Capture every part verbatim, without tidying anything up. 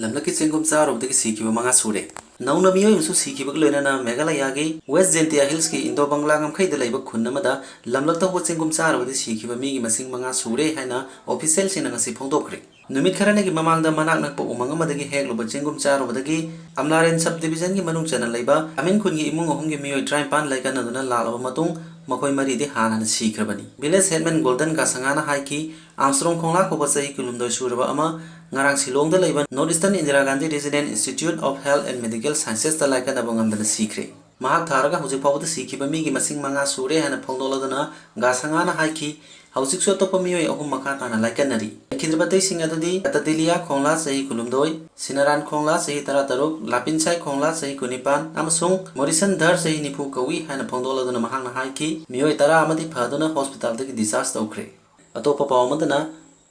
ꯂꯝꯂꯛꯀꯤ ꯆꯦꯡꯒꯨꯝ ꯆꯥꯔꯨꯕꯗꯒꯤ ꯁꯤꯈꯤꯕ ꯃꯉꯥ ꯁꯨꯔꯦ꯫ ꯅꯧꯅ ꯃꯤꯑꯣꯏ ꯑꯃꯁꯨ ꯁꯤꯈꯤꯕꯒ ꯂꯣꯏꯅꯅ ꯃꯦꯘꯥꯂꯌꯥꯒꯤ ꯋꯦꯁ ꯖꯦꯟꯇꯤꯌꯥ ꯍꯤꯜꯁꯀꯤ ꯏꯟꯗꯣ ꯕꯪꯒ꯭ꯂꯥ ꯉꯝꯈꯩꯗ ꯂꯩꯕ ꯈꯨꯟ ꯑꯃꯗ ꯂꯝꯂꯛꯇ ꯍꯧꯕ ꯆꯦꯡꯒꯨꯝ ꯆꯥꯔꯨꯕꯗ ꯁꯤꯈꯤꯕ ꯃꯤꯒꯤ ꯃꯁꯤꯡ ꯃꯉꯥ ꯁꯨꯔꯦ ꯍꯥꯏꯅ ꯑꯣꯐꯤꯁꯤꯌꯦꯜꯁꯤꯡꯅ ꯉꯁꯤ ꯐꯣꯡꯗꯣꯛꯈ꯭ꯔꯦ꯫ ꯅꯨꯃꯤꯠ ꯈꯔ ꯂꯩꯒꯤ ꯃꯃꯥꯡꯗ ꯃꯅꯥꯛ ꯅꯛꯄ ꯎꯃꯪ ꯑꯃꯗꯒꯤ ꯍꯦꯛꯂꯨꯕ ꯆꯦꯡꯒꯨꯝ ꯆꯥꯔꯨꯕꯗꯒꯤ ꯑꯝꯂꯥꯔꯦꯟ ꯁꯕ ꯗꯤꯕꯤꯖꯟꯒꯤ ꯃꯅꯨꯡ ꯆꯟꯅ ꯂꯩꯕ ꯑꯃꯤꯟ ꯈꯨꯟꯒꯤ ꯏꯃꯨꯡ ꯑꯍꯨꯝꯒꯤ ꯃꯤꯑꯣꯏ ꯇꯔꯥꯅꯤꯄꯥꯟ ꯂꯥꯏꯀꯠꯅꯗꯨꯅ ꯂꯥꯛꯂꯕ ꯃꯇꯨꯡ ꯃꯈꯣꯏ ꯃꯔꯤꯗꯤ ꯍꯥꯟꯅꯅ ꯁꯤꯈ꯭ꯔꯕꯅꯤ꯫ ꯚꯤꯂꯦꯖ ꯍꯦꯗꯃꯦꯟ ꯒꯣꯜꯗꯟ ꯒꯥꯁꯉꯥꯅ ꯍꯥꯏꯈꯤ, ꯑꯥꯝꯁꯇ꯭ꯔꯣꯡ ꯈꯣꯡꯂꯥ ꯀꯧꯕ ꯆꯍꯤ ꯀꯨꯟꯍꯨꯝꯗꯣꯏ ꯁꯨꯔꯕ ꯑꯃ ꯉꯔꯥꯡ ꯁꯤꯂꯣꯡꯗ ꯂꯩꯕ North Eastern Indira Gandhi Resident Institute of Health and Medical Sciences ꯇ ꯂꯥꯏꯀꯠꯅꯕ ꯉꯝꯗꯅ ꯁꯤꯈ꯭ꯔꯦ꯫ ꯃꯍꯥꯛ ꯊꯥꯔꯒ ꯍꯧꯖꯤꯛ ꯐꯥꯎꯕꯗ ꯁꯤꯈꯤꯕ ꯃꯤꯒꯤ ꯃꯁꯤꯡ ꯃꯉꯥ ꯁꯨꯔꯦ ꯍꯥꯏꯅ ꯐꯣꯡꯗꯣꯛꯂꯗꯨꯅ ꯒꯥꯁꯉꯥꯅ ꯍꯥꯏꯈꯤ, ꯍꯧꯖꯤꯛꯁꯨ ꯑꯇꯣꯞꯄ ꯃꯤꯑꯣꯏ ꯑꯍꯨꯝ ꯃꯈꯥ ꯇꯥꯅ ꯂꯥꯏꯀꯠꯅꯔꯤ꯫ ꯂꯩꯈꯤꯗ꯭ꯔꯕ ꯑꯇꯩꯁꯤꯡ ꯑꯗꯨꯗꯤ ꯀꯇꯗꯤꯂꯤꯌꯥ ꯈꯣꯡꯂꯥ ꯆꯍꯤ ꯀꯨꯟꯍꯨꯝꯗꯣꯏ, ꯁꯤꯅꯔꯥꯟ ꯈꯣꯡꯂꯥ ꯆꯍꯤ ꯇꯔꯥꯇꯔꯨꯛ, ꯂꯥꯄꯤꯟꯁꯥꯏ ꯈꯣꯡꯂꯥ ꯆꯍꯤ ꯀꯨꯟꯅꯤꯄꯥꯟ ꯑꯃꯁꯨꯡ ꯃꯣꯔꯤꯁꯟ ꯙꯔ ꯆꯍꯤ ꯅꯤꯐꯨ ꯀꯧꯏ ꯍꯥꯏꯅ ꯐꯣꯡꯗꯣꯛꯂꯗꯨꯅ ꯃꯍꯥꯛꯅ ꯍꯥꯏꯈꯤ, ꯃꯤꯑꯣꯏ ꯇꯔꯥ ꯑꯃꯗꯤ ꯐꯗꯨꯅ ꯍꯣꯁꯄꯤꯇꯥꯜꯗꯒꯤ discharge ꯇꯧꯈ꯭ꯔꯦ꯫ ꯑꯇꯣꯞꯄ ꯄꯥꯎ ꯑꯃꯗꯅ,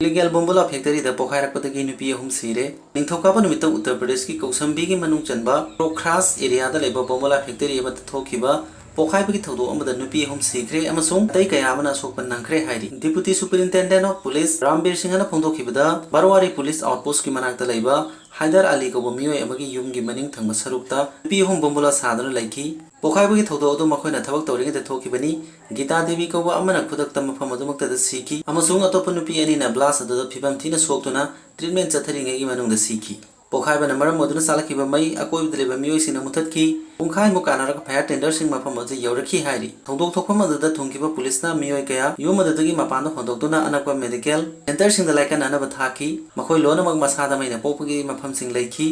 ꯏꯂꯤꯒꯦꯜ ꯕꯣꯝꯕꯨꯂꯥ ꯐꯦꯛꯇꯔꯤꯗ ꯄꯣꯈꯥꯏꯔꯛꯄꯗꯒꯤ ꯅꯨꯄꯤ ꯑꯍꯨꯝ ꯁꯤꯔꯦ꯫ ꯅꯤꯡꯊꯧꯀꯥꯕ ꯅꯨꯃꯤꯠꯇ ꯎꯠꯇꯔ ꯄ꯭ꯔꯗꯦꯁꯀꯤ ꯀꯧꯁꯝꯕꯤꯒꯤ ꯃꯅꯨꯡ ꯆꯟꯕ ꯄ꯭ꯔꯣꯈ꯭ꯔꯥꯁ ꯑꯦꯔꯤꯌꯥꯗ ꯂꯩꯕ ꯕꯣꯝꯕꯨꯂꯥ ꯐꯦꯛꯇꯔꯤ ꯑꯃꯗ ꯊꯣꯛꯈꯤꯕ ꯄꯣꯈꯥꯏꯕꯒꯤ ꯊꯧꯗꯣꯛ ꯑꯃꯗ ꯅꯨꯄꯤ ꯑꯍꯨꯝ ꯁꯤꯈ꯭ꯔꯦ ꯑꯃꯁꯨꯡ ꯑꯇꯩ ꯀꯌꯥ ꯑꯃꯅ ꯑꯁꯣꯛꯄ ꯅꯪꯈ꯭ꯔꯦ ꯍꯥꯏꯔꯤ꯫ Deputy Superintendent of Police ꯔꯥꯝꯕꯤꯔ ꯁꯤꯡꯍꯅ ꯐꯣꯡꯗꯣꯛꯈꯤꯕꯗ, ꯕꯔꯋꯥꯔꯤ ꯄꯨꯂꯤꯁ ꯑꯥꯎꯠꯄꯣꯁꯀꯤ ꯃꯅꯥꯛꯇ ꯂꯩꯕ ꯍꯥꯏꯗꯔ ꯑꯂꯤ ꯀꯧꯕ ꯃꯤꯑꯣꯏ ꯑꯃꯒꯤ ꯌꯨꯝꯒꯤ ꯃꯅꯤꯡ ꯊꯪꯕ ꯁꯔꯨꯛꯇ ꯅꯨꯄꯤ ꯑꯍꯨꯝ ꯕꯣꯝꯕꯨꯂꯥ ꯁꯥꯗꯨꯅ ꯂꯩꯈꯤ꯫ ꯄꯣꯈꯥꯏꯕꯒꯤ ꯊꯧꯗꯣꯛ ꯑꯗꯨ ꯃꯈꯣꯏꯅ ꯊꯕꯛ ꯇꯧꯔꯤꯉꯩꯗ ꯊꯣꯛꯈꯤꯕꯅꯤ꯫ ꯒꯤꯇꯥ ꯗꯦꯕꯤ ꯀꯧꯕ ꯑꯃꯅ ꯈꯨꯗꯛꯇ ꯃꯐꯝ ꯑꯗꯨꯃꯛꯇꯗ ꯁꯤꯈꯤ ꯑꯃꯁꯨꯡ ꯑꯇꯣꯞꯄ ꯅꯨꯄꯤ ꯑꯅꯤꯅ blast ꯑꯗꯨꯗ ꯐꯤꯚꯝ ꯊꯤꯅ ꯁꯣꯛꯇꯨꯅ treatment ꯆꯠꯊꯔꯤꯉꯩꯒꯤ ꯃꯅꯨꯡꯗ ꯁꯤꯈꯤ꯫ ꯄꯣꯈꯥꯏꯕꯅ ꯃꯔꯝ ꯑꯣꯏꯗꯨꯅ ꯆꯥꯂꯛꯈꯤꯕ ꯃꯩ ꯑꯀꯣꯏꯕꯗ ꯂꯩꯕ ꯃꯤꯑꯣꯏꯁꯤꯡꯅ ꯃꯨꯊꯠꯈꯤ꯫ ꯄꯨꯡꯈꯥꯏꯃꯨꯛ ꯀꯥꯟꯅꯔꯒ fire tenderꯁꯤꯡ ꯃꯐꯝ ꯑꯗꯨꯗ ꯌꯧꯔꯛꯈꯤ ꯍꯥꯏꯔꯤ꯫ ꯊꯧꯗꯣꯛ ꯊꯣꯛꯐꯝ ꯑꯗꯨꯗ ꯊꯨꯡꯈꯤꯕ ꯄꯨꯂꯤꯁꯅ ꯃꯤꯑꯣꯏ ꯀꯌꯥ ꯌꯨꯝ ꯑꯗꯨꯗꯒꯤ ꯃꯄꯥꯟꯗ ꯍꯣꯟꯗꯣꯛꯇꯨꯅ ꯑꯅꯛꯄ medical centreꯁꯤꯡꯗ ꯂꯥꯏꯀꯠꯅꯅꯕ ꯊꯥꯈꯤ꯫ ꯃꯈꯣꯏ ꯂꯣꯏꯅꯃꯛ ꯃꯁꯥꯗ ꯃꯩꯅ ꯄꯣꯛꯄꯒꯤ ꯃꯐꯝꯁꯤꯡ ꯂꯩꯈꯤ꯫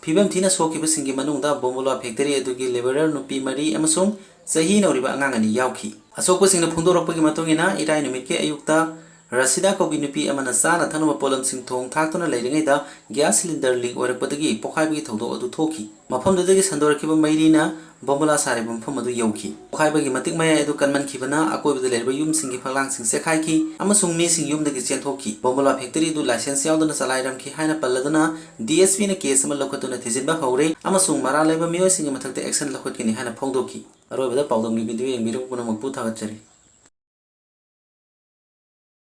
ꯐꯤꯕꯝ ꯊꯤꯅ ꯁꯣꯛꯈꯤꯕꯁꯤꯡꯒꯤ ꯃꯅꯨꯡꯗ ꯕꯣꯝꯕꯨꯂꯥ ꯐꯦꯛꯇꯔꯤ ꯑꯗꯨꯒꯤ laborer ꯅꯨꯄꯤ ꯃꯔꯤ ꯑꯃꯁꯨꯡ ꯆꯍꯤ ꯅꯧꯔꯤꯕ ꯑꯉꯥꯡ ꯑꯅꯤ ꯌꯥꯎꯈꯤ꯫ ꯑꯁꯣꯛꯄꯁꯤꯡꯅ ꯐꯣꯡꯗꯣꯔꯛꯄꯒꯤ ꯃꯇꯨꯡ ꯏꯟꯅ, ꯏꯔꯥꯏ ꯅꯨꯃꯤꯠꯀꯤ ꯑꯌꯨꯛꯇ ꯔꯁꯤꯗꯥ ꯀꯧꯕꯤ ꯅꯨꯄꯤ ꯑꯃꯅ ꯆꯥꯅ ꯊꯛꯅꯕ ꯄꯣꯠꯂꯝꯁꯤꯡ ꯊꯣꯡ ꯊꯥꯛꯇꯨꯅ ꯂꯩꯔꯤꯉꯩꯗ gas cylinder leak ꯑꯣꯏꯔꯛꯄꯗꯒꯤ ꯄꯣꯈꯥꯏꯕꯒꯤ ꯊꯧꯗꯣꯛ ꯑꯗꯨ ꯊꯣꯛꯈꯤ꯫ ꯃꯐꯝꯗꯨꯗꯒꯤ ꯁꯟꯗꯣꯔꯛꯈꯤꯕ ꯃꯩꯔꯤꯅ ꯕꯣꯝꯕꯨꯂꯥ ꯁꯥꯔꯤꯕ ꯃꯐꯝ ꯑꯗꯨ ꯌꯧꯈꯤ꯫ ꯄꯣꯈꯥꯏꯕꯒꯤ ꯃꯇꯤꯛ ꯃꯌꯥꯏ ꯑꯗꯨ ꯀꯟꯃꯟꯈꯤꯕꯅ ꯑꯀꯣꯏꯕꯗ ꯂꯩꯔꯤꯕ ꯌꯨꯝꯁꯤꯡꯒꯤ ꯐꯛꯂꯥꯡꯁꯤꯡ ꯆꯦꯛꯈꯥꯏꯈꯤ ꯑꯃꯁꯨꯡ ꯃꯤꯁꯤꯡ ꯌꯨꯝꯗꯒꯤ ꯆꯦꯟꯊꯣꯛꯈꯤ꯫ ꯕꯣꯝꯕꯨꯂꯥ ꯐꯦꯛꯇꯔꯤ ꯑꯗꯨ license ꯌꯥꯎꯗꯅ ꯆꯂꯥꯏꯔꯝꯈꯤ ꯍꯥꯏꯅ ꯄꯜꯂꯗꯨꯅ D S P ꯅ case ꯑꯃ ꯂꯧꯈꯠꯇꯨꯅ ꯊꯤꯖꯤꯟꯕ ꯍꯧꯔꯦ ꯑꯃꯁꯨꯡ ꯃꯔꯥꯜ ꯂꯩꯕ ꯃꯤꯑꯣꯏꯁꯤꯡꯒꯤ ꯃꯊꯛꯇ action ꯂꯧꯈꯠꯀꯅꯤ ꯍꯥꯏꯅ ꯐꯣꯡꯗꯣꯛꯈꯤ꯫ ꯑꯔꯣꯏꯕꯗ ꯄꯥꯎꯗꯝꯒꯤ video ꯌꯦꯡꯕꯤꯔꯕ ꯄꯨꯝꯅꯃꯛꯄꯨ ꯊꯥꯒꯠꯆꯔꯤ꯫